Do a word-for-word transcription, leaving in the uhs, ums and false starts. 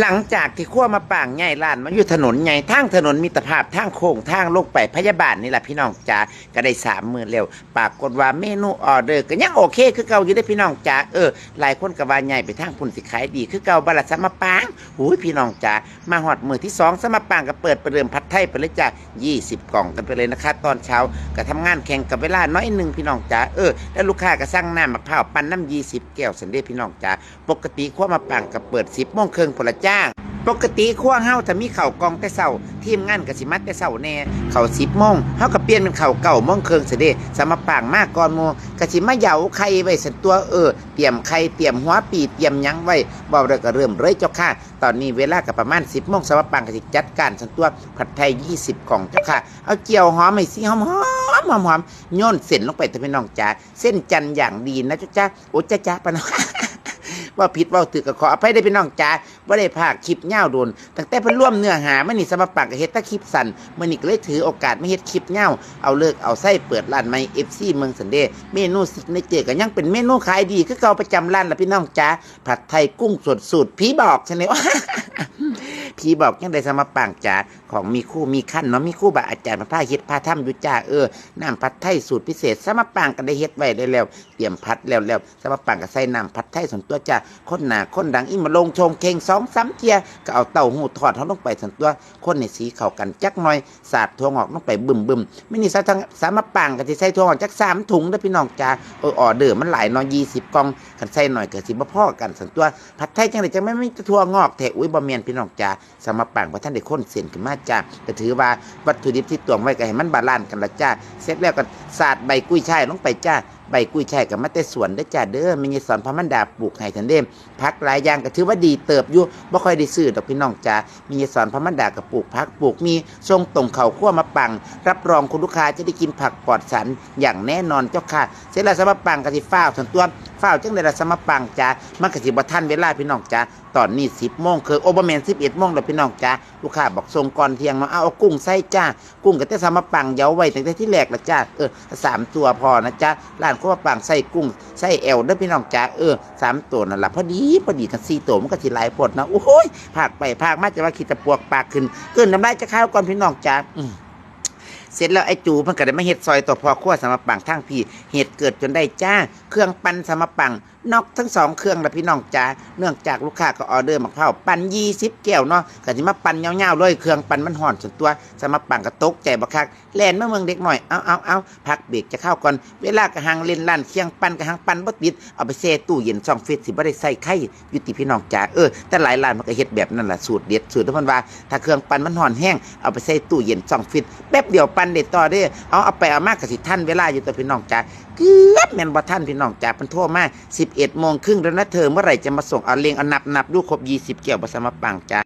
หลังจากที่ครัวมะปางย้ายร้านมาอยู่ถนนใหญ่ ทางถนนมิตรภาพ ทางโค้ง ทางลงไปพยาบาลนี่ล่ะพี่น้องจ๋า ก็ได้สามมื้อแล้ว ปรากฏว่าเมนูออเดอร์ก็ยังโอเคคือเก่าอยู่เด้อพี่น้องจ๋า เออ หลายคนก็ว่าย้ายไปทางพุ้นสิขายดีคือเก่าบ่ล่ะ สะมะปาง หูย พี่น้องจ๋า มาฮอดมื้อที่สอง สะมะปางก็เปิดประเดิมผัดไทยไปเลยจ้า ยี่สิบกล่องกันไปเลยนะคะ ตอนเช้าก็ทำงานแข่งกับเวลาน้อยหนึ่งพี่น้องจ๋า เออ แล้วลูกค้าก็สั่งน้ำมะพร้าวปั่นนำ ยี่สิบแก้วซั้นเด้พี่น้องจ๋า ปกติครัวมะปางก็เปิดสิบโมงครึ่งพุ้นล่ะจ้า ปกติครัวเฮาถ้ามีข้าวกล่องแต่เช้า ทีมงานก็สิมาแต่เช้าแหน่ ข้าวสิบโมง เฮาก็เปลี่ยนเป็นข้าวเก้าโมงครึ่งซั้นเด้ สะมะปางมาก่อนหมู่ ก็สิมาเหยาไข่ไว้ซั้นตั่ว เออ เตรียมไข่ เตรียมหัวปี เตรียมหยังไว้ เว้าแล้วก็เริ่มเลยเจ้าค่ะ ตอนนี้เวลาก็ประมาณสิบโมง สะมะปางก็สิจัดการซั้นตั่ว ผัดไทย ยี่สิบกล่องเจ้าค่ะ เอาเจียวหอมให้สีหอมๆ หอมๆ โยนเส้นลงไปเถาะพี่น้องจ๋า เส้นจันทร์อย่างดีนะจ๊ะจ๊ะ โอ้จ๊ะจ๊ะปะเนาะ เว้าผิดเว้าถูกก็ขออภัยเด้อพี่น้องจ๋า บ่ได้พากคลิปยาวโดน ตั้งแต่เพิ่นรวมเนื้อหามานี่ สะมะปางก็เฮ็ดแต่คลิปสั้น มื้อนี้ก็เลยถือโอกาสมาเฮ็ดคลิปยาว เอาฤกษ์เอาชัยเปิดร้านใหม่ เอฟซี เมืองซั้นเด้ เมนูซิกเนเจอร์ก็ยังเป็นเมนูขายดีคือเก่าประจำร้านล่ะพี่น้องจ๋า ผัดไทยกุ้งสดสูตรผีบอกซั้นเด้ ผีบอกจั่งใด๋ สะมะปางจ๋า ของมีครูมีคันเนาะ มีครูบาอาจารย์มาพาเฮ็ดพาทำอยู่จ้า เออ น้ำผัดไทยสูตรพิเศษ สะมะปางก็ได้เฮ็ดไว้ได้แล้ว เตรียมผัดแล้วแล้ว สะมะปางก็ใส่น้ำผัดไทยซั้นตั่วจ้า คนหน้าคนดัง อีหม่าลงโชงเคงสองสามเที่ย ก็เอาเต้าหู้ทอดเฮาลงไปซั้นตั่ว คนให้สีเข้ากันจักหน่อย สาดถั่วงอกลงไปบึ้มๆ มื้อนี้สะ สะมะปางก็สิใส่ถั่วงอกจักสามถุงเด้อพี่น้องจ๋า เออ ออเดอร์มันหลายเนาะ ยี่สิบกล่อง คันใส่หน่อยก็สิบ่พอกันซั้นตั่ว ผัดไทยจั่งใด๋จั่งแม่นมีแต่ถั่วงอกแท้ อุ๊ย บ่แม่นพี่น้องจ๋า สะมะปางบ่ทันได้คนเส้นขึ้นมาจ้า ก็ถือว่าวัตถุดิบที่ตวงไว้ก็ให้มันบาลานซ์กันล่ะจ้า เสร็จแล้วก็สาดใบกุ้ยช่ายลงไปจ้า ใบกุ้ยช่ายก็มาแต่สวนเด้อจ้าเด้อ แม่ยายสอนพระมารดาปลูกให้ซั้นเด้ ผักหลายอย่างก็ถือว่าดีเติบอยู่ บ่ค่อยได้ซื้อดอกพี่น้องจ๋า แม่ยายสอนพระมารดาก็ปลูกผักปลูกมี ส่งตรงเข้าครัวมะปาง รับรองคุณลูกค้าจะได้กินผักปลอดสารอย่างแน่นอนเจ้าค่ะ เสร็จแล้วสะมะปางก็สิฟ้าวซั้นตั่ว ฟ้าวจั่งใด๋ล่ะ สะมะปางจ๋า มันก็สิบ่ทันเวลาพี่น้องจ๋า ตอนนี้สิบโมงครึ่ง โอ้ บ่แม่น สิบเอ็ดโมงแล้วพี่น้องจ๋า ลูกค้าบอกส่งก่อนเที่ยงเนาะ เอา เอากุ้งใส่จ้า กุ้งก็แต่สะมะปางเหยาไว้ตั้งแต่ที่แรกล่ะจ้า เออ สามตัวพอนะจ๊ะ ร้านครัวมะปางใส่กุ้ง ใส่แอลเด้อพี่น้องจ๋า เออ สามตัวนั่นล่ะ พอดี พอดี คันสี่ตัวมันก็สิหลายโพดนะ โอ้ย พากไปพากมาจะว่าขี้ตะปวกปากขึ้น กลืนน้ำลายจะคาวก่อนพี่น้องจ๋า อืม เสร็จแล้วไอ้จูมันก็ได้มาเฮ็ดซอยตัวพ่อครัวสะมะปางทางพี้ เฮ็ดเกิดจนได้จ้า เครื่องปั่นสะมะปาง น็อกทั้งสองเครื่องล่ะพี่น้องจ๋า เนื่องจากลูกค้าก็ออเดอร์มะพร้าวปั่น ยี่สิบแก้วเนาะ ก็สิมาปั่นยาวๆเลย เครื่องปั่นมันฮ้อนซั้นตั่ว สะมะปางก็ตกใจบักคัก แล่นมาเบิ่งเด็กน้อย เอาเอาเอา พักเบรกจะคาวก่อน เวลาก็ห่างเล่น ร้านเครื่องปั่นก็ห่างปั่นบ่ติด เอาไปแช่ตู้เย็นช่องฟรีซ สิบ่ได้ใส่ไข่อยู่ติพี่น้องจ๋า เออ แต่หลายร้านมันก็เฮ็ดแบบนั้นล่ะ สูตรเด็ด สูตรที่เพิ่นว่า ถ้าเครื่องปั่นมันฮ้อนแฮง เอาไปใส่ตู้เย็นช่องฟรีซ แป๊บเดียวปั่นได้ต่อเด้อ เอา เอาไปเอามาก็สิทันเวลาอยู่ตัวพี่น้องจ๋า เกือบแม่นบ่ทันพี่น้องจ๋า เพิ่นโทรมา สิบเอ็ดโมงครึ่งแล้วนะเธอ เมื่อไหร่จะมาส่ง เอาเร่ง เอานับ นับดูครบ ยี่สิบแก้วบ่ สะมะปางจ๋า